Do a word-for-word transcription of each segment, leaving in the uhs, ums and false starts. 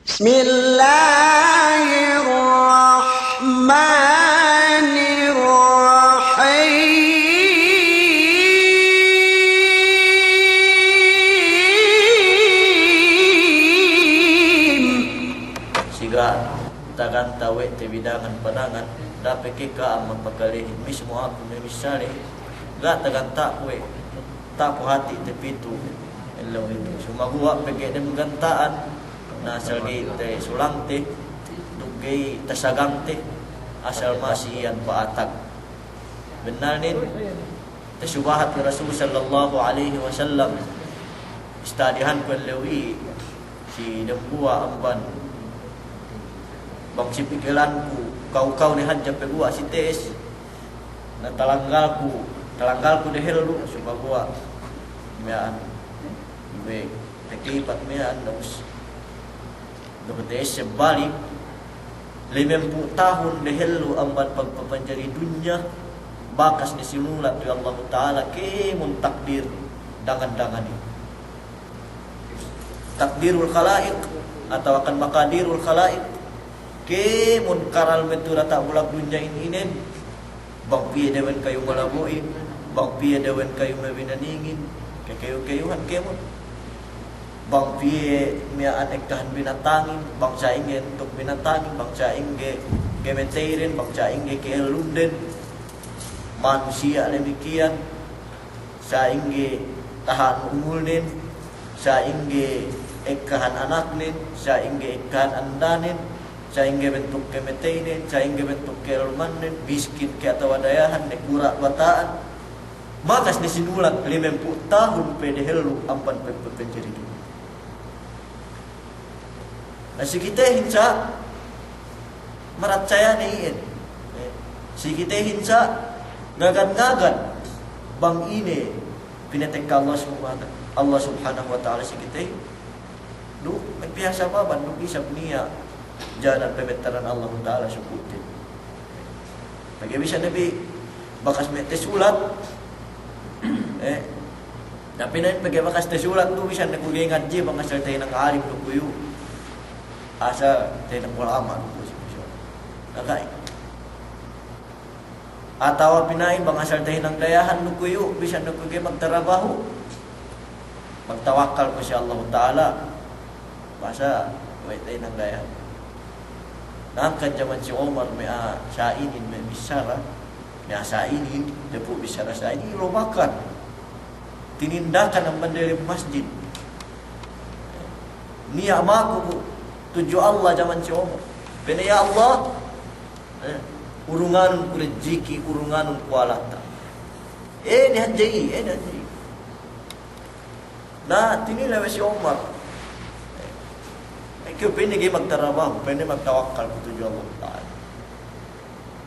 بسم الله الرحمن الرحيم. Siga taganta'te bi dangan-padangan, da'a pe ke ka'am magpakalehin, mismu aku me' missāle, ga' taganta'ku we', ta'ku hāti te pitu ellew itu. Sumaguwa' pegge' dem ganta'an, na asal ga'i te sulangte, duk ga'i tasagangte, asal masi iyan pa'atag. Bennalnen, tasubahat we' Rasul sallallahu alaihi wasallam, istadihanku ellew i, si dembuwa' amban bang si pikilanku, kaw-kaw ne hadja peguwa' si te'es, na talanggalku, talanggalku dehellu, sumaguwa' miya'an, ibe, takipat miya'an, na us-, duk te'es sebalik, limempū' tahun dehellu amban pagpapanjari dunya, bakas ne sinulat we' Allahu Ta'ala kēmon takdir dangan-danganin. Takdirul khala'iq, atawakan maqadirul khala'iq, kēmon karal me' tu'u diyata' bulak dunya ininen, bang piye dewen kayu malabu'in, bang piye dewen kayu mabinaningin, kakayu-kayuhan kēmon. Bang piye miya'an ekkahan binatangin, bang sa'ingge bentuk binatangin, bang sa'ingge kamateyden, bang sa'ingge ka'ellunden, manusiya' damikkiyan, sa'ingge tahan umulnen, sa'ingge ekkahan anaknen, sa'ingge ekkahan andanen, sa'ingge bentuk kamateynen, sa'ingge bentuk ka'ellumannen, miskin ke atawa dayahan, nakura' bata'an. Bakas ne sinulat limempū' tahun pe dehellu amban pe-, pe-, panjari dunya. Na si kitehin sa', maratsaya ne iyan. Eh, si kitehin sa', ngagad-ngagad bang ine pinatekka Allah Subhanahu, Allah Subhanahu wa Ta'ala si kitehin. Duk, magpihasab aban, duk isab niya' janan pamettaran Allahu Ta'ala sukutin. Pegge' bisan ne bi bakas me' tasulat. Eh, tapi ne pegge' bakas tasulat du bisan ne ku ga'i ngadji' bang asal tahinang alim du ku iyu'. Asal tahinang ulama' du ku iyu'. Naka'i. Atawa pina'in bang asal tahinang dayahan du ku iyu', bisan ne ku ga'i magtarabahu. Magtawakkal ku si Allahu Ta'ala. Basa we' tahinang dayahan. Na hangkan jaman si Umar me' a'a sa'inin me' bissara, me' a'a sa'inin, dapu' bissara sa'inin, ilobakan. Tinindakan amban delem masjid. Niya' maku bu tudju Allah jaman si Umar. Pa'inne, "Ya Allah, eh, urunganun ku rejiki, urunganun ku alata'." Eh, ne hadja i, eh, ne hadja i. Na, tinile' we' si Umar. Eh, kew pa'inne ga'i magtarabahu, pa'inne magtawakkal ku tudju Allah Ta'ala.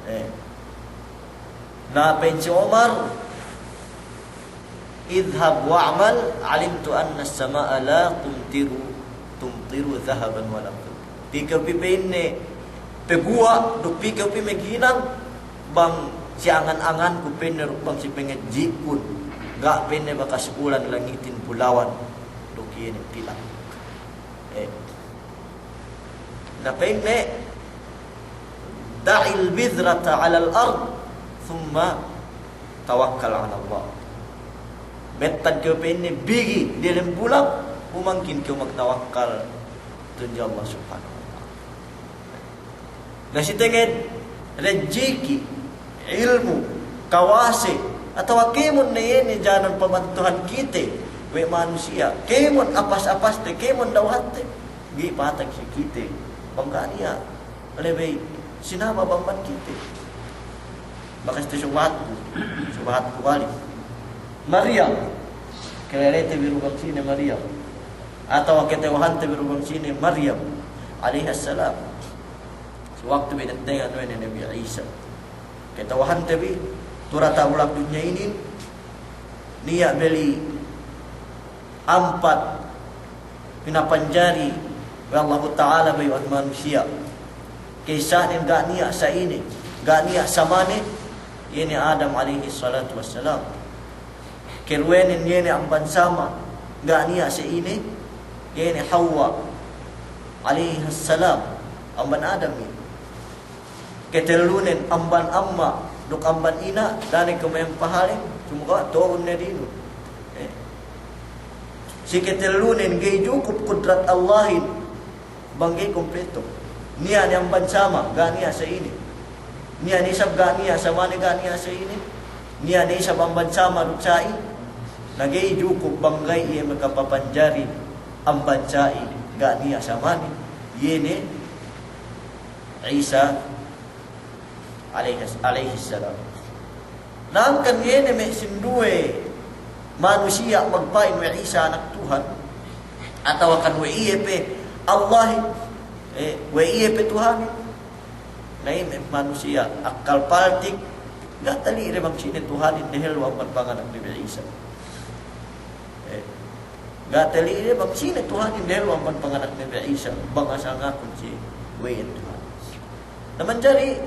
Eh. Na, pa'in si Umar, "Idhhab wa'mal, alimtu anna as-sama'a la tumtiru, tumtiru dhahaban wa la fidda." Pī kew pī pa'inne paguwa', duk pī kew pī maghinang, bang si angan-anganku pa'inne duk bang si pangadji'kun, ga' pa'inne bakas ulan langitin bulawan, duk iye ne pilak. Eh. Na pa'inne, "Da'il bidhrata 'alal ard, thumma tawakkal 'alallah." Mettan kew pa'inne bigi diyalem bulak, bu mangkin kew magtawakkal tudju Allah Subhanahu wa Ta'ala. Na si tenged rejiki, ilmu', kawase, atawa kēmon ne iye ne janan pamantuhan kite we' manusiya', kēmon apas-apaste, kēmon dawhatte, ga'i patag si kite bang ga' niya' lebey sinama' bang amban kite. Bakas te subahatku, subahatku balik. Maryam, kalelete bi du bang sine Maryam, atawa kata'uhante bi du bang sine Maryam alayhas salam. Si waktu binettengan we' ne Nabi Isa. Kata'uhante bi, tu'u diyata' bulak dunya inin, niya' beli ampat pinapanjari we' Allahu Ta'ala bayu'an manusiya'. Ka'issanen ga' niya' sa'ine, ga' niya' samane, iye ne Adam alayhis salatu wassalam. Karuwenen iye ne amban sama', ga' niya' sa'ine, iye ne Hawwa. alayhis salam, amban Adam inin. Ketellunen amban amma' duk amban ina', da'a ne kew me' pahaleng, sumagawa' to'un ne dinu. Eh. Si ketellunen ga'i jukup kudrat Allahin, bang ga'i kumpleto. Niya' ne amban sama, ga' niya' sa ine. Niya' ne isab ga' niya' samane, ga' niya' sa ine. Niya' ne isab amban sama duk sa'i. Na ga'i jukup bang ga'i iye makapapanjari amban sa'i, ga' niya' samane. Iye ne Isa alayhis-, alayhis salam. Na hangkan iye ne me' sinduwe manusiya' magpa'in we' Isa anak Tuhan, atawa kan we' iye pe Allahin, eh, we' iye pe Tuhanin. Na iye me' manusiya' akkal paltik, ga' tali'de bang sine Tuhanin dehellu amban panganak Nabi Isa. Eh, ga' tali'de bang sine Tuhanin dehellu amban panganak Nabi Isa, bang asal ngakun siye we' iyan Tuhan. Na manjari,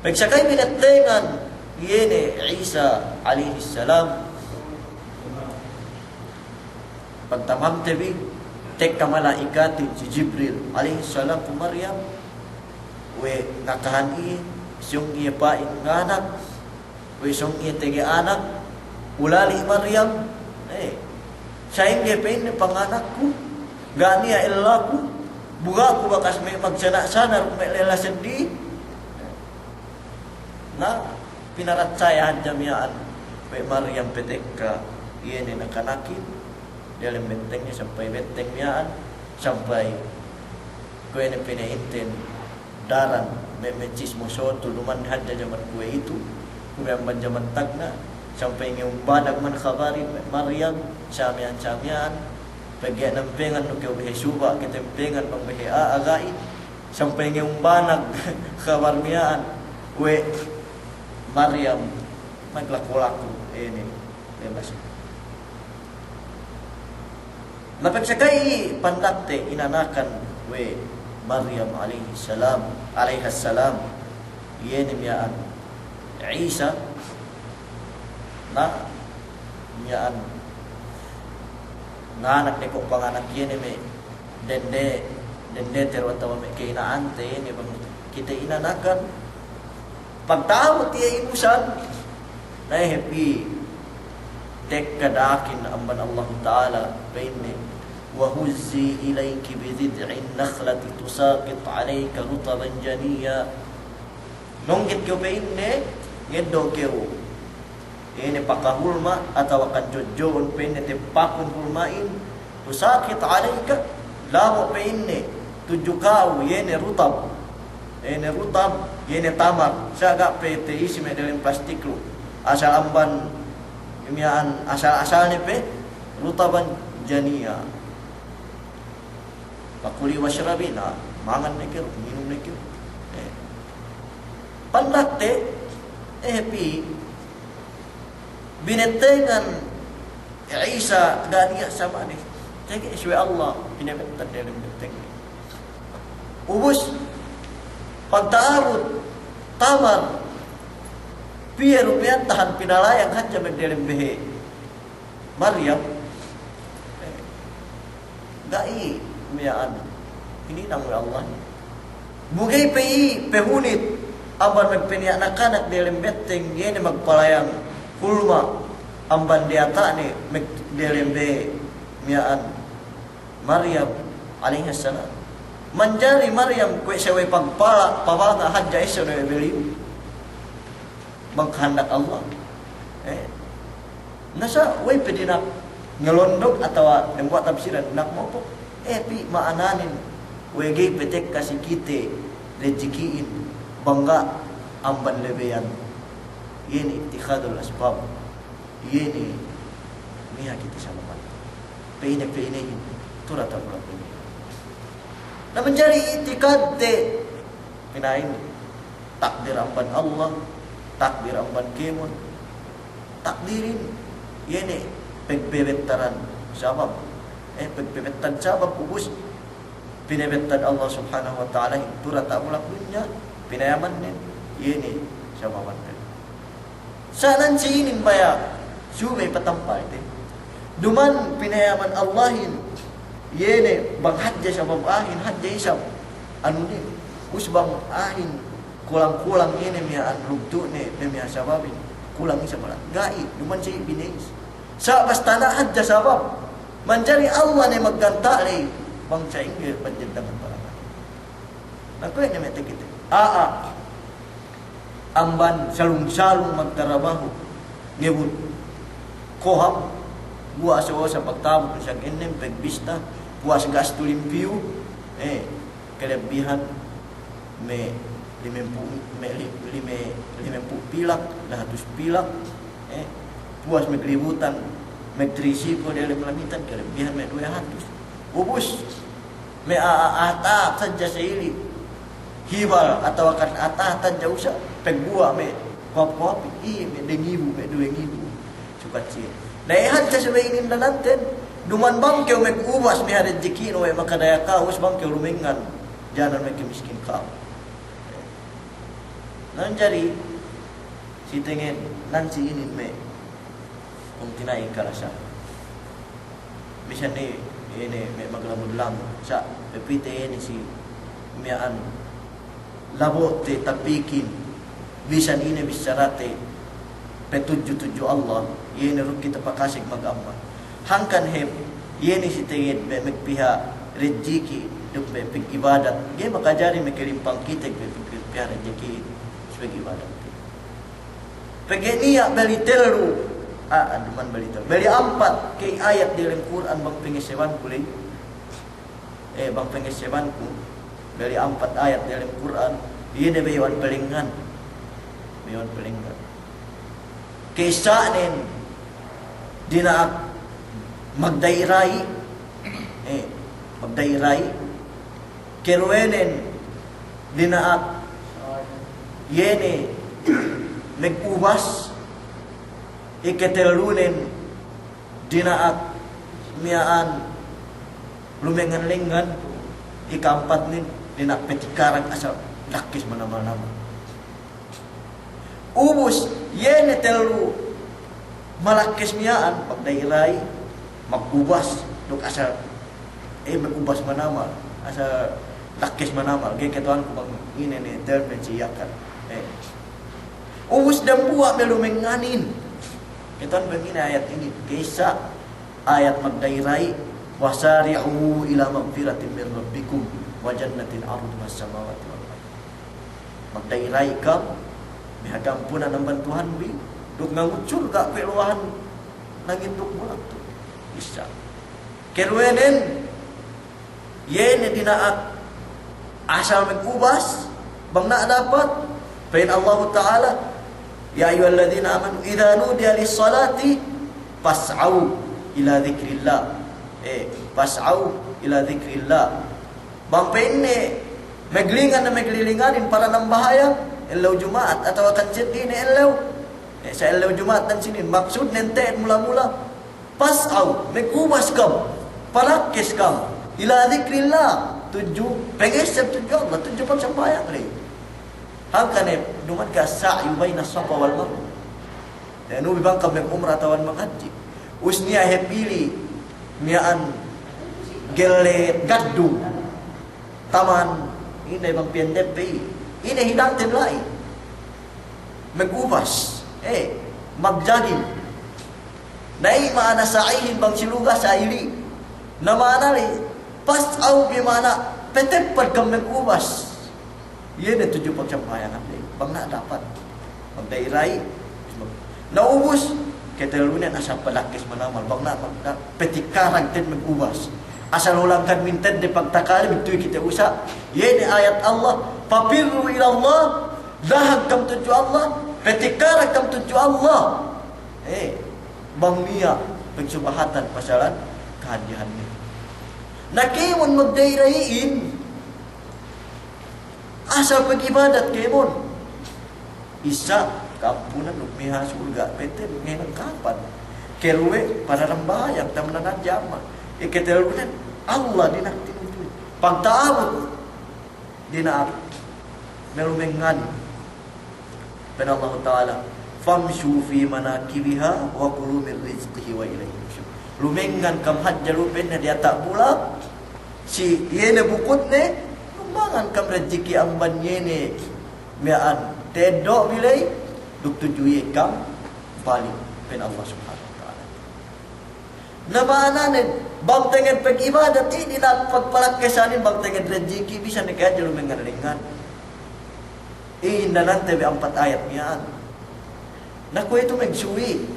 pegge' saka'i binettengan iye ne Isa alayhis salam, pagtamamte bi, tekka mala'ikatin si Jibril alayhis salam pu Maryam, we' nakahan iye, siyung iye pa'in nganak, we' song iye tege anak, ulali' Maryam, eh, sa'ingge pa'inne panganakku, ga' niya' ellaku, bu ga' ku bakas me' magsana'-sana' duk me' lella seddili. Na, pinaratsaya hadja miya'an we' Maryam patekka iye ne nakanakin, diyalem bettengne sampay betteng miya'an, sampay kuwe' ne pina'inten daran, me', me' sismosotu, duma'in hadja jaman kuwe'itu, kuwe' amban jaman tagna', sampay ngiyumbanag man kabarin me' Maryam, sa miya'an, sa miya'an, pegge' nampengan du kew behe suba', ketempengan bang behe a'a ga'i, sampay ngiyumbanag kabar miya'an we' Maryam, maglaku-laku, inin, bebas. Na pegge' saka'i pandakte inanakan we' Maryam alayhis salam, alayhas salam, iye ne miya'an Isa, na miya'an nganak ne ko' panganak iye ne me' dende, dende teru atawa me' ka'ina'ante iye ne bang kite inanakan. Pagta'abut iye inusan, na iye hep i tekka da'akin amban Allahu Ta'ala, pa'inne, "Wa huzzi ilayki bi jid'in nakhlati tusaqit alayki rutaban janiyya." Nonggit kew pa'inne, ngeddo' kew iye ne pakahulma' atawa kan jojjo'un pa'inne tepakun hulma'in, tusaqit alayki, labo' pa'inne tudju ka'u iye ne rutab. Iye ne rutab, iye ne tamar. Sa' ga' pe ta'isi me' delem plastik lu. Asal amban miya'an, asal-asalne pe rutaban janiyya. Fakuli washrabi, na mangan ne kew, nginum ne kew. Eh. Pandakte, eh, pī, binettengan Isa ga' niya' samane. Tege' subey Allah, pinabettan delem betteng. Ubus, pagta'abut tamar, piye du miya'an tahan pinalayang hadja me' delem behe Maryam, ga'i miya'an hininang we' Allah. Bu ga'i pe i pahunit amban magpaniya' nakanak delem betteng, iye ne magpalayang hulma' amban diyata'ne me' delem behe miya'an Maryam alayhis salam. Manjari Maryam kuwe' subey pagpala', pabanga' hadja esen we' beliyu. Bang kahandak Allah. Eh. Na sa' we'ey pe dina'ak ngalondok atawa dembuwa' tabsiran dina'ak mopok. Eh, pī ma'ananen we' ga'i pe tekka si kite rejiki'in bang ga' amban lebeyan. Iye ne ittikhadul asbab. Iye ne niya' kite sa' mapantang. Pa'ine-pa'inehin, tu' diyata' bulak dunya. Na manjari itikadte, pina'in, takdir amban Allah, takdir amban kēmon. Takdirin, iye ne pagbebettaran sabab. Eh, pagbebettan sabab, ubus pinabettan Allah Subhanahu wa Ta'alahin tu' diyata' bulak dunya, pinayamannen, iye ne sababan pe. Sa' nan si inin baya' subey patampal te. Duma'in pinayaman Allahin Iye ne bang hadja sabab a'ahin, hadja isab anu ne. Ubus bang a'ahin kulang-kulang ine miya'an lugtu'ne, me' miya'an sababin, kulang isab la'i. Ga'i, duma'in si bineyis. Sa' basta na hadja sabab. Manjari Allah ne magganta' ley bang sa'ingge panjari dangan barangan. Na kuwe' ne me' takite. A'a. Amban salung-salung magtarabahu, ngebut koham, guwa' sa-sa pagta'abut isab ennem, pagbista, puwas gastu limpiyu, eh, kalabbihan me' limempū', me' li-, lime-, limempū' pilak, dahatus pilak, eh, puwas maglibutan, magtrisikol diyalem langitan, kalabbihan me' duwe hatus. Ubus, me' a'a, a'a ta'at hadja sa'ili hibal atawa kan a'a ta'at hadja usa', pegguwa' me' kohap-kohapin, iye me' dengibu, me' duwengibu. Sukat siye. Na iye hadja subey inin dananten, duma'in bang kew magubas me' hadja rejeki'nu we' makadaya ka'u, ubus bang kew lumengngan, janan me' kamiskin ka'u. Na manjari, si tengngen, nan si inin me' pungtina'i kalasa. Bisan ne, ine, me' maglamud-lamud. Sa', pepite ine si miya'an labo'te tapikin. Bisan ine bissarate petudju-tudju Allah, iye ne duk kite pakasek magammal. Hangkan hep, iye ne si tenged me' magpiha rejiki, duk me' pag'ibadat. Ga'i makajari me' kalimpang kite me' pag'ibadat, pag'ibadat. Pegge' niya' bali tellu. Ah, duma'in bali tellu. Bali ampat ke ayat diyalem Kur'an bang pangesebanku ley. Eh, bang pangesebanku. Bali ampat ayat diyalem Kur'an. Iye ne bayu'an palengngan. Bayu'an palengngan. Ka'issanen dina'ak magda'i-da'i. Eh, magda'i-da'i. Karuwenen dina'ak iye ne magubas, iketellunen dina'ak miya'an lumengngan-lengngan, ika'ampatnen dina'ak patikarang asal lakkes manamal-namal. Ubus, iye ne tellu malakkes miya'an, magda'i-da'i, magubas, duk asal, eh, magubas manamal, asal lakkes manamal, ga'i kata'uhanku bang ine ne tellu ne si Yakar. Eh. Ubus dambuwa' me' lumengnganin. Kata'uhan bang ine ayat inin, ka'issa ayat magda'i-da'i, "Wasari'u ila maghfiratin min rabbikum wa jannatin 'arduhas samawati wal ard." Magda'i-da'i kam me' kagampunan amban Tuhanbi, duk ngangut surga' kuwe' luwahan langit duk bulak tu. Bisa. Karuwenen, iye ne dina'ak asal magubas, bang na' dapat, pa'in Allahu Ta'ala, "Ya ayyuhalladzina amanu idza nudiya lis-salati fas'au ila dzikrillah." Eh, fas'au ila dzikrillah. Bang pa'inne, maglingan na maglilinganin para nambahayang ellew Juma'at atawa kan seddili ne ellew. Eh, sa' ellew Juma'at dan Sinin. Maksudnen te'ed mula-mula, fas'au, magubas kam, palakkes kam, ila dzikrillah, tudju pangesseb tudju Allah, tudju pagsambahayang ley. Hangkan ne, duma'in ke as-sa'yu baynas safa wal marwa. Eh, nu bi bang kam mag'umra atawa maghadji. Ubus niya' hep ili miya'an gellet gaddung. Taman, ine bang piyen deppe i. Ine hinangten la'i. Magubas. Eh, magjaging. Na i' ma'ana sa'ihin bang si luga sa'ili. Na ma'ana ley, fas'au bi ma'ana pateppad kam magubas. Iye ne tudju pagsampahayangan ley. Bang na' dapat. Bang da'i-da'i. Na ubus, ketellunen asal palakkes manamal. Bang na', bang na' patikarang te'ed magubas. Asal ulang kan minted de pagtakale, bittuy kite usa'. Iye ne ayat Allah, "Fafirru ilallah." Dahag kam tudju Allah, patikarang kam tudju Allah. Eh, bang niya' pagsubahatan pasalan kahadjehanne. Na kēmon magda'i-da'ihin, asal pag'ibadat kēmon. Isa, ka'ampunan duk miha surga', pete duk ngahinang kapan. Karuwe, para nambahayang, tamna' hadja amal. Iketellunen, Allah dina'ak tinutuy. Pagta'abut, dina'ak me' lumengngan. Pa'in Allahu Ta'ala, "Famshu fi manakibiha wa kulu min rizqihi wa ilaihin nusyur." Lumengngan kam hadja lu pa'inne diyata' bulak, Si iye ne bukutne, lumbangan kam rejiki amban iye ne miya'an teddo' bi ley, duk tudju iye kam balik pa'in Allah Subhanahu wa Ta'ala. Na ma'anane, bang tenged pag'ibadat, i' dina'ak pagpalakkesanin bang tenged rejiki, bisan ne ke hadja lumengngan-lengngan. Indanante bi ampat ayat miya'an. Na kuwe'itu megsuwi.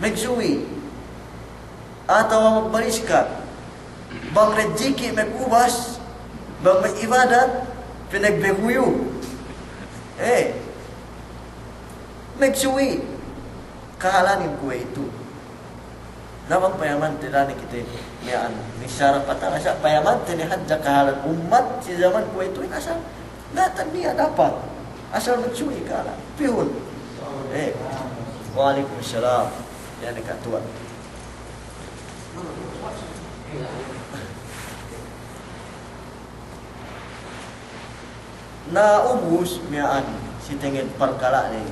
Megsuwi. Atawa magbaliskat. Bang rejiki megubas, bang mag'ibadat, pinagbekuyu. Eh. Megsuwi. Kahalanin kuwe'itu. Na bang payamante da'a ne kite miya'an missara patala sa' payamante ne hadja kahalan ummat si jaman kuwe'itu in asal. Ga' taniya' dapat. Asal magsuwi kahalan. Pihun. Eh. Wa'alaikumussalam. Iye ne katuwan. Na ubus miya'an si tenged parkala' ne.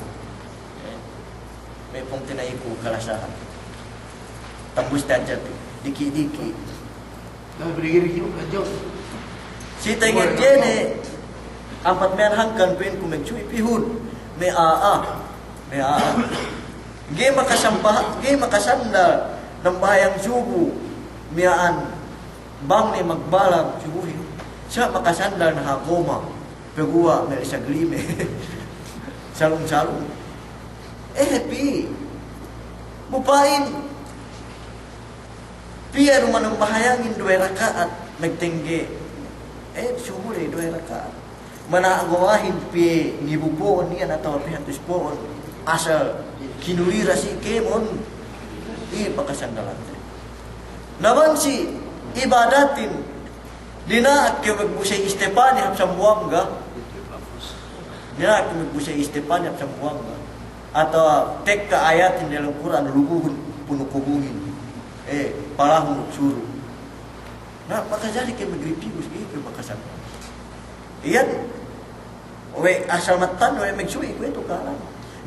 Me' pungtina'iku kalasahan. Tambus tajat diki'-diki'. Si tenged iye ne ampat miya'an hangkan pa'inku megsuwi pihun. Me' a'a. Me' a'a. Ga'i makasambah-, ga'i makasandal nambahayang subu miya'an. Bang ne magbalag subuhin, sa' makasandal ne ha goma, paguwa' me' lisag lime. Salung-salung. Eh, pī. Bu pa'in. Piye du manambahayangin duwe raka'at, magtengge. Eh, subu le duwe raka'at. Mana' gomahin piye ngibu po'on iyan atawa piye hatus po'on. Asal kinulira si kēmon. Iye pakasandalante. Na bang si ibadatin, dina'ak kew magbusey Istepani hap Sambuwangga. Dina'ak kew magbusey Istepani hap Sambuwangga. Atawa tekka ayatin dalem Kur'an lubuhun, punu kubuhin. Eh, palahun suru. Na, makajari ke magripibus, iye ke makasandal. Iyan, we' asal mattan, we' magsuwi, kuwe'itu kahalan.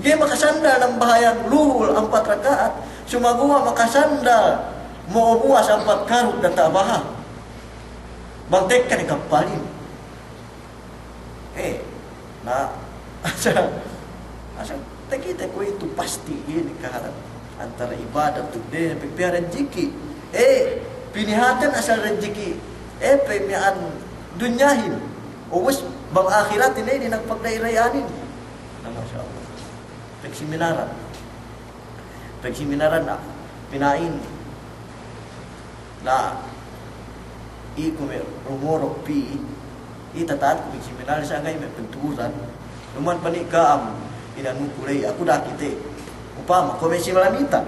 Ga'i makasandal nambahayang luhul ampat raka'at, sumaguwa' makasandal mo'o buwas ampat karut diyata' baha. Bang tekka ne kappalin. Eh, na, asal, asal takite kuwe'itu pasti iye ne kahalan antara ibadat duk dine pagpī rejiki. Eh, pinihaten asal rejiki. Eh, pe miya'an dunyahin. Ubus bang ahiratin, eh, dina'ak pagda'i-da'iyanin. Na, masya Allah. Pagseminaran. Pagseminaran na, pina'in. Na, iku me' rumorok pī, i tata'at ku pagseminaran sa' ga'i me' pagtu'uran. Duma'in pa'in ka'am, inanuku ley, aku da'a kite. Upama, kuwe' me' si Malamita.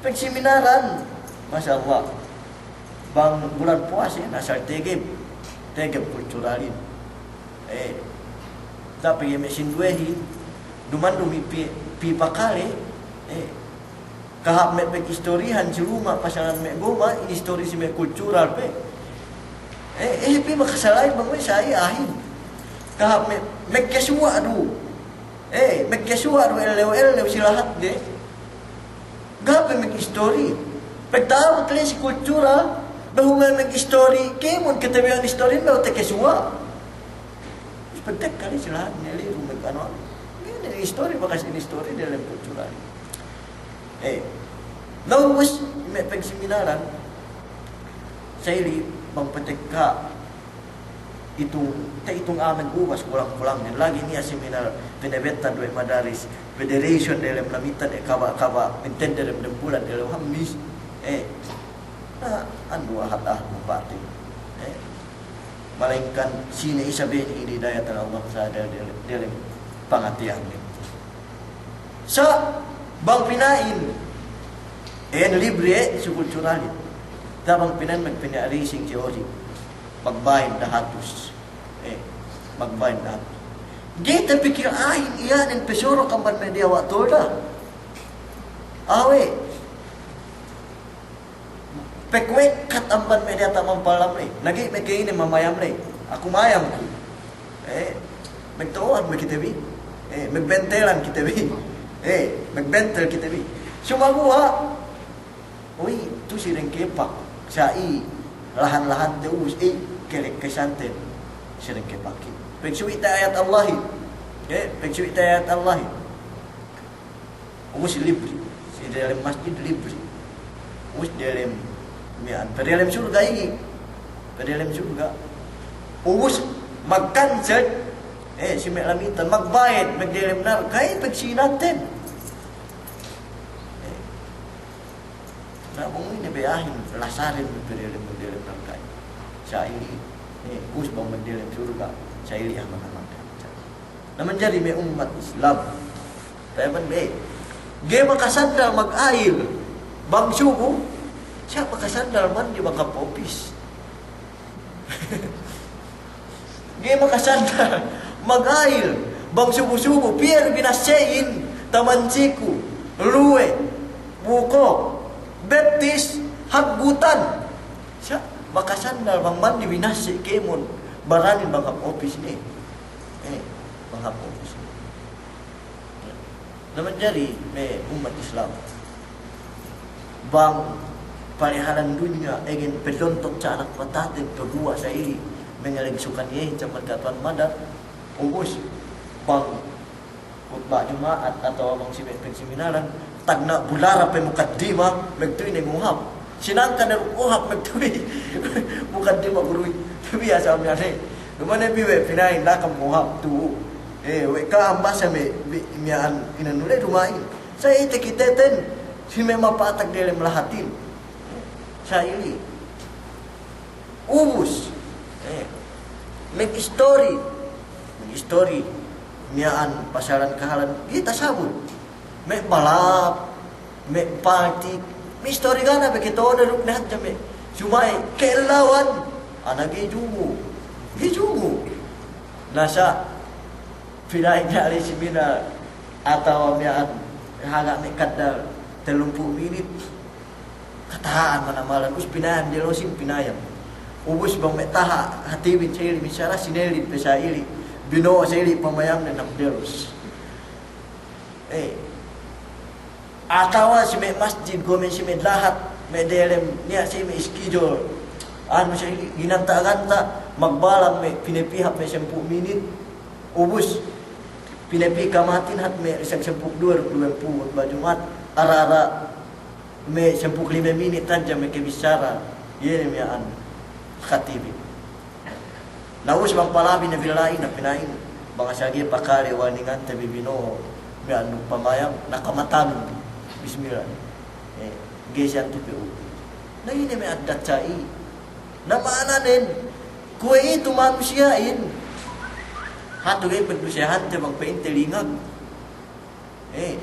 Pagseminaran, masya Allah. Bang bulan puwase, na asal tegeb. Tegeb kulturalin. Eh, tapi iye me' sinduwehin, duma'in du me' pī, pī pakale, eh, kahāp me' pag'istorihan si luma', pasalan me' goma, inistori si me' kultural pe. Eh, eh, pī makasalahin bang we' sa' iye ahin. Kahāp me', me' kesuwa' du. Eh, me' kesuwa' du ellew-ellew si lahat de. Ga' pe mag'istori. Pagta'abut ley si kultural, behu me' mag'istori, kēmon kite bi iyan istorin behu takesuwa'. Pagtekka ley si lahat ne ley du me' anu. Ga'i ne istori bakas inistori diyalem kultural. Eh, na ubus me' pagseminaran, sa' ili bang patekka itung, ta'itung a'a magubas kulang-kulang ne. Lagi' niya' seminar pinabettad we' madaris federation diyalem Lamittan, eh, kaba'-kaba' mintedde dem dembulan diyalem Hammis. Eh, na, andu' ahad-ahad mapatey. Eh, malaingkan sine isab inin inidayatan Allah sa' diyalem, diyalem pangateyan ne. Sa' bang pina'in, eh, libre, eh, si kulturalin. Sa' bang pina'in magpina'in racing si ojik. Magbain dahatus. Eh, magbain dahatus. Ga'i tapikil ahin iyanen pesorok amban me' diyawa' tolda. Awe'. Pekuwe' kat amban me' diyata' mampallam ley. Na ga'i me' ke ine mamayam ley. Aku mayam ku. Eh, magto'ohan me' kite bi. Eh, magbentelan kite bi. Eh, magbentel kite bi. Sumaguwa', uy, tu si dengkepak. Sa' i, Lahan-lahante ubus, eh, kelekkesanten. Sering kepake. Pegsuwi' te ayat Allahin. Eh, pegsuwi' te ayat Allahin. Ubus libri. Si delem masjid libri. Ubus delem miya'an. Pe delem surga' inin. Pe delem surga'. Ubus magkansel. Eh, si me' lamitan. Magbayed. Magdelem narka'. Eh, pegsinanten. Eh. Na, bang ine be ahin, lasarin pe delem, delem narka'. Sa ili, eh, ubus bang magdelem surga', sa ili aman-aman. Na manjari me' ummat Islam. Tayaman be. Ga'i makasandal mag-ayil. Bang subu, sa' makasandal mandi bang hap opis. Ga'i makasandal mag-ayil, bang subu-subu, piye du binasse'in, taman siku, luwe, buko, bettis, haggutan. Sa' makasandal bang mandi binasse' kēmon, baranin bang hap opis ne. Eh, bang hap opis ne. Na manjari me' ummat Islam. Bang palihalan dunya, egen pedontok sa' anak bataten, peguwa' sa' ili, mengeleng sukan iyehin sa' markatuwan madar, ubus, bang khutba' Juma'at atawa bang si me' pengseminaran, tagna' bulara pe mukaddima, magtuwi ne nguhap. Sinangkan ne duk uhap magtuwi. Mukaddima guru. Tabiya' sa' miya'an, eh. Duma'in bi we' pina'in lakam uhap tu'u. Eh, we' ka'am basa me', me', miya'an inanu le duma'in. Sa' ite kiteten, si me' mapatag delem lahatin. Sa' ili. Ubus. Eh. Mag-istori. Mag-istori. Miya'an pasalan kahalan. Ga'i tasabut. Me' balap, me' paltik, me' istori ga' ne be kite one duk ne hadja me'. Suma'i ke'ellawan, ana' ga'i jumu', ga'i jumu'. Na sa', pina'in ne ali seminar, atawa miya'an, haga' me' kaddal tellumpū' minit. Kataha'an manamalan, ubus pinayam, delosin pinayam. Ubus bang me' taha' hatibin sa' ili, misara sinelid pe sa' ili, bino'o sa' ili pamayamnen, nam delos. Eh. Atawa si me' masjid, kuwe' me' si me' lahat, me' delem, niya' si me' iskijol. Anu sa' ili, ginanta'-ganta', magbalang me' pinepī hap me' sampū' minit. Ubus, pinepī kamatin hap me' isab sampū' duwe, duwempū', khutba' Juma'at, ara-ara me' sampū' lime minit hadja me' kebissara, iye ne miya'an khatibin. Na ubus bang palabi ne billahi, na pina'in, bang asal ga'i pakale warningante bi bino'o, miya'an duk pamayam, na kamatanun, bismillah. Eh, ga'i siyan tu pe utu. Na ine me' addat sa' i. Na ma'ananen, kuwe'itu manusiya'in. Hatu ga'i pagdusehante bang pa'inte lingag. Eh,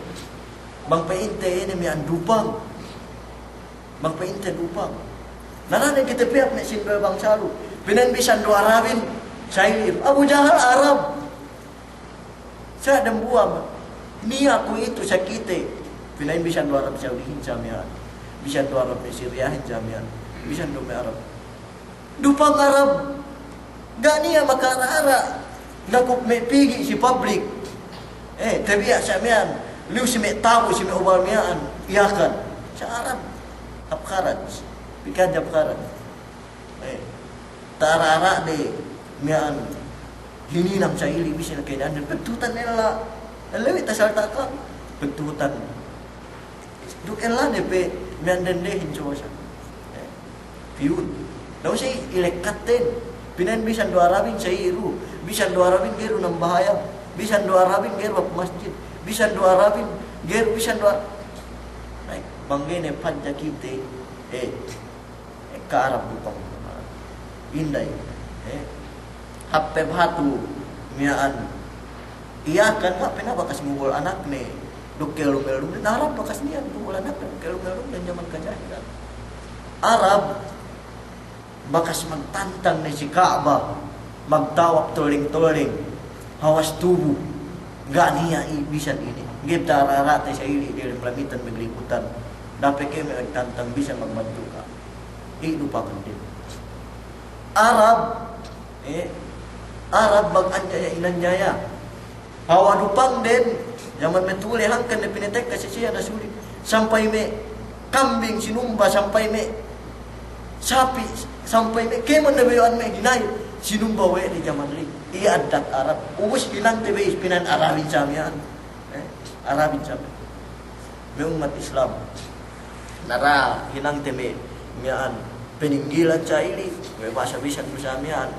bang pa'inte ine miya'an dupang. Bang pa'inte dupang. Na, na ne kite pī hap me' sinduwe bangsa lu. Pina'in bisan du Arabin, sa' ili. Abu Jahal Arab. Sa' dambuwa' ma. Niya' kuwe'itu sa' kite. Pina'in bisan du Arab Saudihin sa' miya'an. Bisan du Arab me' Siriyahin sa' miya'an. Bisan du me' Arab. Dupang Arab, ga' niya' maka'ara'-ara', nakup me' pigi' si public. Eh, tabiya' sa' miya'an, liyu si me' tabu, si me' ubal miya'an, Yakan. Sa' Arab, hap Kharaj, pikad hap Kharaj. Eh, ta'ara'-ara' de miya'an, hininang sa' ili, bisan ke'eda'an, pagtuhutan ella, ella we' tasal takang, pagtuhutan. Duk ella ne pe miya'an dendehin suwasa. Eh, piyun. Daw si ilekkatten. Pina'in bisan du Arabin sa' iru. Bisan du Arabin ga'i du nambahayang. Bisan du Arabin ga'i du hap masjid. Bisan du Arabin ga'i du, bisan du Ar-, ay, bang ga'i ne padja kite. Eh. Ekka Arab dupang. Inday. Eh. Hap pe bahatu miya'an. Iye kan hap pe na bakas mubul anakne. Duk kelum-elumne. Na Arab bakas niya' mubul anakne. Duk kelum-elumne jaman kajahilan. Arab bakas magtantang ne si Ka'bah. Magtawap toleng-toleng. Hawas tubu. Ga' niya' i bisan ine. Ga'i ta'ara'-ara'te sa' ili delem lamitan magliputan. Dape' ke me' magtantang bisan magbantuka. Iye du pakanden. Arab, eh, Arab bang anyaya inanyaya. Hawa dupangden, jaman me' tule hangkan ne pinatekka si siye na sulit. Sampay me' kambing sinumba, sampay me' sapi', Sampay me' kēmon ne bayu'an me' hinang, sinumba we' ne jaman ley. Iye addat Arab. Ubus hinangte be ispinahin Arabin sa miya'an. Eh, Arabin sa miya'an. Me' ummat Islam. Nara hinangte me' miya'an peninggilan sa ili, me' bahasa bisan du sa miya'an.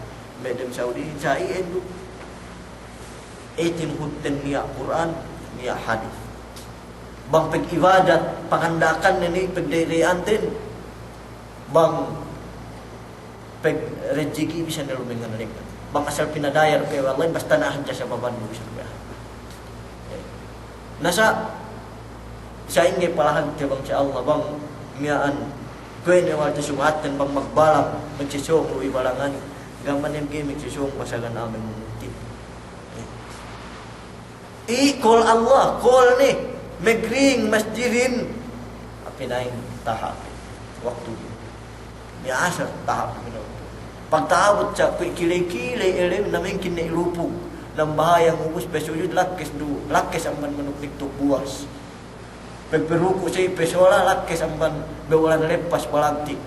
Me' dem Saudi sa iyan du. Itin hutten niya' Kur'an, niya' hadis. Bang pag-ibadat, panganda'akan ne ni pagdiri'anten. Bang pag-rejeki bisan ne lumengngan-lengngan. Bang asal pinadayar pe we' Allah, basta na hadja sababan mu bisan pe. Na sa', sa'ingge palahagte bang si Allah, bang miya'an, kuwe' ne wal te sumahatten bang magbalang, magsesong lu'i balangan, ga' man ne ga'i magsesong pasagan amin mumuti. I kol Allah, kol ne, magring masjidin. Apina'in tahap waktu. Niya' asar tahap waktu. Pagta'abut sa' kuwe' kile-kile elem na mengkin ne ilupug. Nambahayang ubus pasujud lakkes du, lakkes amban manuk tiktuk buwas. Pagparuku' sa' pasola lakkes amban bawulan leppas palagtik.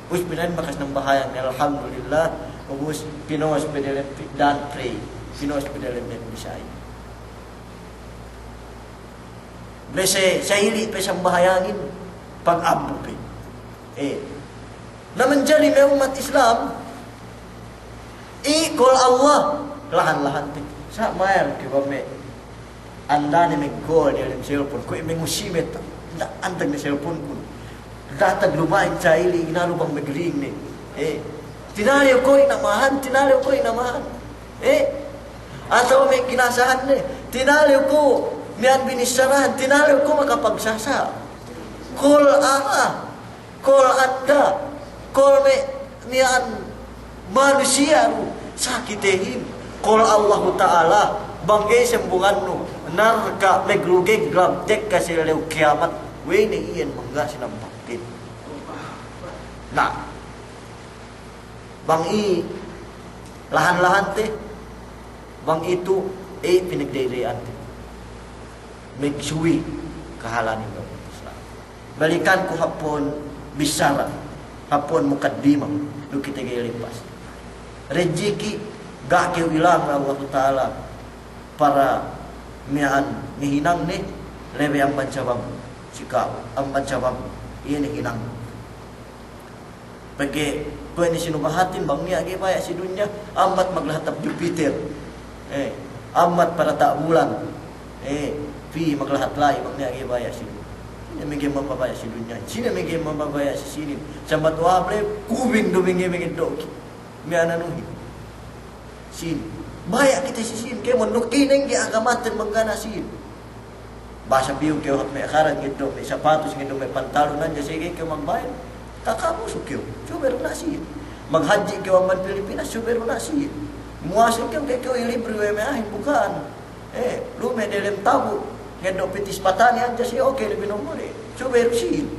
Ubus pina'in bakas nambahayang, alhamdulillah, ubus pinost pe delem dan pray, pinost pe delem net bisay. Bese sa'ili pe sambahayangin, pag-abbu pe. Eh. Na manjari me' ummat Islam, i kol Allah, lahan-lahan te. Sa' mayal ke ba me' andane me' kol diyalem cellphone, kuwe' me' ngusimet, nda' antag ne cellphone kun. Datag luma'in sa'ili, inalu bang magring ne. Eh, tinalew ko' inamahan, tinalew ko' inamahan. Eh, atawa me' kinasahan ne, tinalew ko' miya'an binissarahan, tinalew ko' makapagsasa'. Kol a'a. Kol anda, kol me' miya'an manusiya' du, sa' kitehin. Kol Allahu Ta'ala, bang ga'i sambungannu, narka' maglugeg lab tekka si ellew kiyamat, we' ne iyan bang ga' sinampakte. Na, bang i lahan-lahante, bang itu, eh, pinagdaydayanten. Magsuwi kahalanin me' ummat Islam. Balikanku hap po'on bissara, hap po'on mukaddima, duk kite ga'i lepas. Rejeki ga' kew ilang we' Allahu Ta'ala para miya'an ngahinang ne, lebe amban sabab si ka'u, amban sabab iye ne hinang. Pegge' kuwe' ne sinubahatin bang niya' ga'i baya' si dunya, ambat maglahat hap Jupiter. Eh, ambat parata' bulan. Eh, pī maglahat la'i bang niya' ga'i baya' si dunya. Sine me' ga'i mababaya' si dunya? Sine me' ga'i mababaya' si sinin? Sambat wahab le, kubing du me' ga'i me' ngeddo' ki. Me' ananuhin. Sīn. Baya' kite si sīn. Kēmon duk inengge agamaten bang ga' niya' sīn. Basa piyu kew hap me' karan ngeddo' me' sapatus, ngeddo' me' pantalun hadja, sege kew magbayad. Kakabusu kew. Subey du niya' sīn. Maghadji' kew amban Pilipinas, subey du niya' sīn. Muwase kew, ga'i kew ilibre we' me' a'ahin, bukan. Eh, lume delem tabu'. Ngeddo' pitis patani hadja si oke le binombole. Subey du sīn.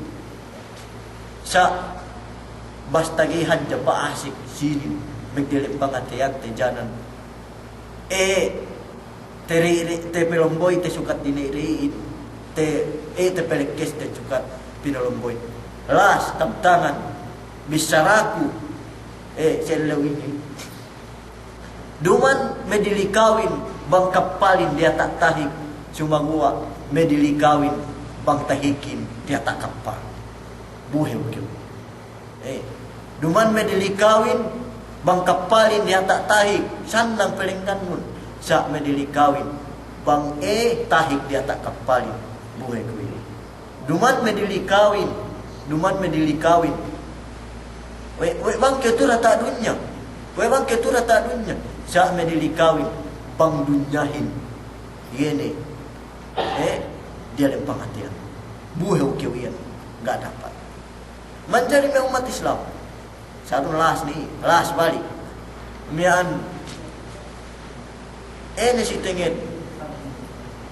Sa' basta ga'i hadja pa'asek sinin, magdelem pangateyante janan. Eh, te ri-, ri-, te pelomboy te sukat dinei-rei'in, te, eh, te pelekkes te sukat pinolomboy. Las, kabtangan, bissaraku, eh, si ellew inin. Duman medilikawin bang kappalin diyata' tahik, sumaguwa' medilikawin bang tahikin diyata' kappal. Buhew kew. Eh, duman medilikawin bang kappalin diyata' tahik, sannang pelengngannun, sa' medilikawin bang, eh, tahik diyata' kappalin. Buhew kew. Duman medilikawin, duman medilikawin. We', we' bang kew tu'u diyata' dunya. We' bang kew tu'u diyata' dunya. Sa' medilikawin bang dunyahin. Iye ne. Eh, diyalem pangateyan. Buhew kew iyan. Ga' dapat. Manjari me' ummat Islam. Sa'atun las ni, las balik. Miya'an, ine si tenged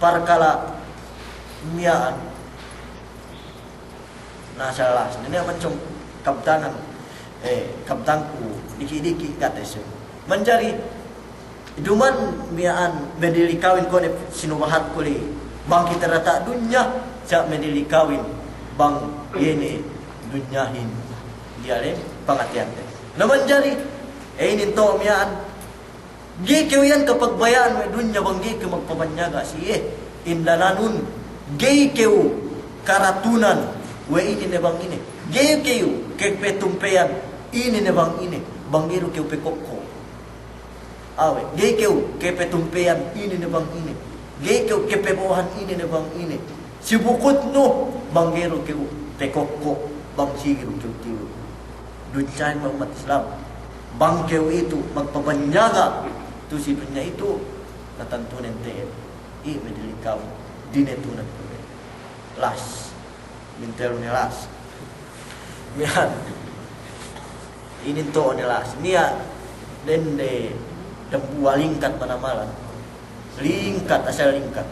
parkala' miya'an. Na, sa' las ni, niya' mansung kabtangan, eh, kabtangku diki'-diki' kate se. Manjari, duman miya'an medilikawin kuwe' ne sinubahatku ley, bang kite diyata' dunya, sa' medilikawin bang iye ne dunyahin diyalem pangateyante. Na manjari, eh, inin to' miya'an. Ga'i kew iyan kapagbaya'an we' dunya bang ga'i kew magpabanyaga' si iye. Indalanun, ga'i kew karatunan we' ine ne bang ine. Ga'i kew kepetumpeyan ine ne bang ine. Bang ga'i du kew pekokko'. Awe', ga'i kew kepetumpeyan ine ne bang ine. Ga'i kew kepebo'ohan ine ne bang ine. Si bukutnu, bang ga'i du kew pekokko', bang sigi du kew tiyu'. Dunta'in me' ummat Islam. Bang kew itu magpabanyaga' tu si dunya itu, na tantunen te'ed. I' me' dili' ka'u, dinetunan kew. Las. Mintelu ne las. Miya'an. Inin to'o ne las. Niya' dende dembuwa' lingkat manamalan. Lingkat, asal lingkat.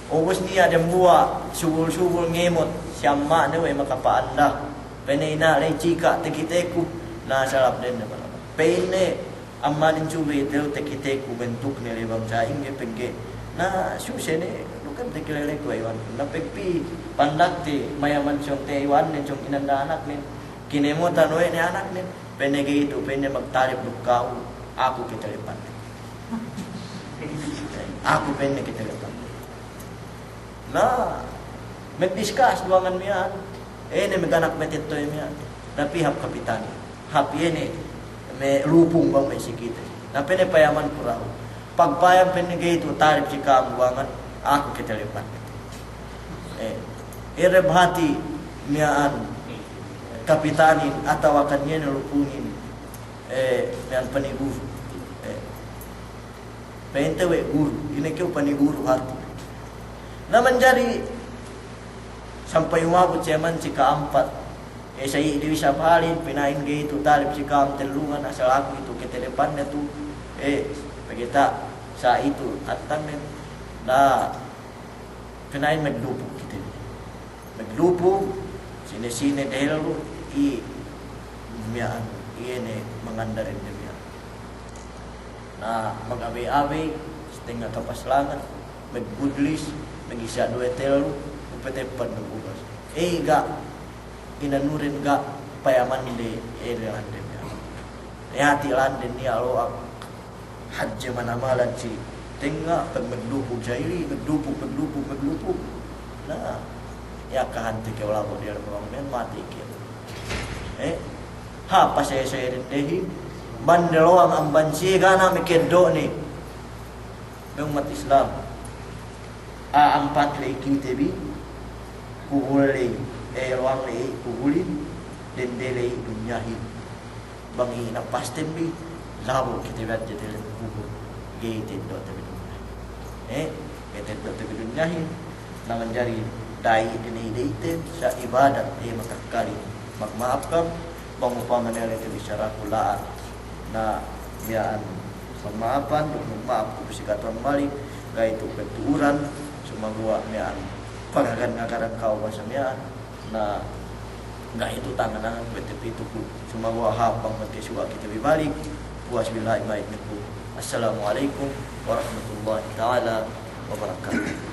Ubus niya' dembuwa' subul-subul ngemot si amma'ne we' makapa'anda. Pa'inne, "Ina', ley cika' tekiteku." Na, asal hāp dende manamalan. Pa'inne, "Ammanin subey te'ed tekiteku bentukne ley bang sa'ingge," pegge' na suse ne, "Duk kan tekileleku iwan." Na pegpi pandakte mayaman sōng te iwanne, sōng inanda anaknen. Kinemotan we' ne anaknen. Pa'inne, "Ga'i itu," pa'inne, "magtalep duk ka'u, aku ketelepanne. Aku," pa'inne, "ketelepanne." Na, magdiskas duwangan miya'an. Ine me' ganak matetto'e miya'an. Na pī hap kapitanin. Hap iye ne me' lupung bang me' si kite. Na pa'inne, "Payamanku dahu'." Pagpayam pa'inne, "Ga'i itu, talep si ka'am duwangan, aku ketelepan." Eh, ere bahati miya'an kapitanin atawa kan iye ne lupungin, eh, miya'an paniguru. Eh, Pa'inte we' guru, ine kew paniguru hatu. Na manjari sampay umabut siye man si ka'ampat. Eh, sa'i di isab halin, pina'in ga'i itu talep si ka'am tellungan, asal aku itu ketelepanne tu. Eh, pegge' ta' sa'i itu attanen. Na pina'in magdupuk kite. Magdupuk, sine-sine dehellu, i' miya'an, iye ne mangandaren de miya'an. Na, magabey-abey, si tengnga' kapaslangan, maggudlis, magisa' duwe tellu, magpateppan, magubas. Eh, ga', inanuren ga', payaman de, eh, landen. Eh, hati' landen niya' lo'ak. Hadje manamalan si tengnga', pag magdupuk sa ili, magdupuk, magdupuk, magdupuk. Na, iye kahante kew labo' diyalem lowang men, mati kew. Eh, hāp pasese dendehin, bang de lowang amban siye ga' ne me' keddo'ne. Me' ummat Islam, a'a ampat ley kite bi, kubul ley, eh, lowang ley kubulin, dende ley dunyahin. Bang i' napasten bi, labo' kite bi hadja diyalem kubul, ga'i teddo' te bi dunyahin. Eh, ga'i teddo' te bi dunyahin, na manjari da'i dine ide ite, sa' ibadat, eh, matakkali magma'ap kam, bang upama ne ley te bi saraku la'at, na miya'an magma'apan, duk magma'ap ku bi si ka'am balik, ga'i tu' pagtu'uran, sumaguwa' miya'an pagagan-gagaran ka'u bahasa miya'an, Na, ga'i tu' tangan-tangan kuwe' te pitu ku. Sumaguwa' hāp bang magkasuwa' kite bi balik. Puwas billahi ma'id minku. Assalamu alaikum warahmatullahi ta'ala wabarakatuh.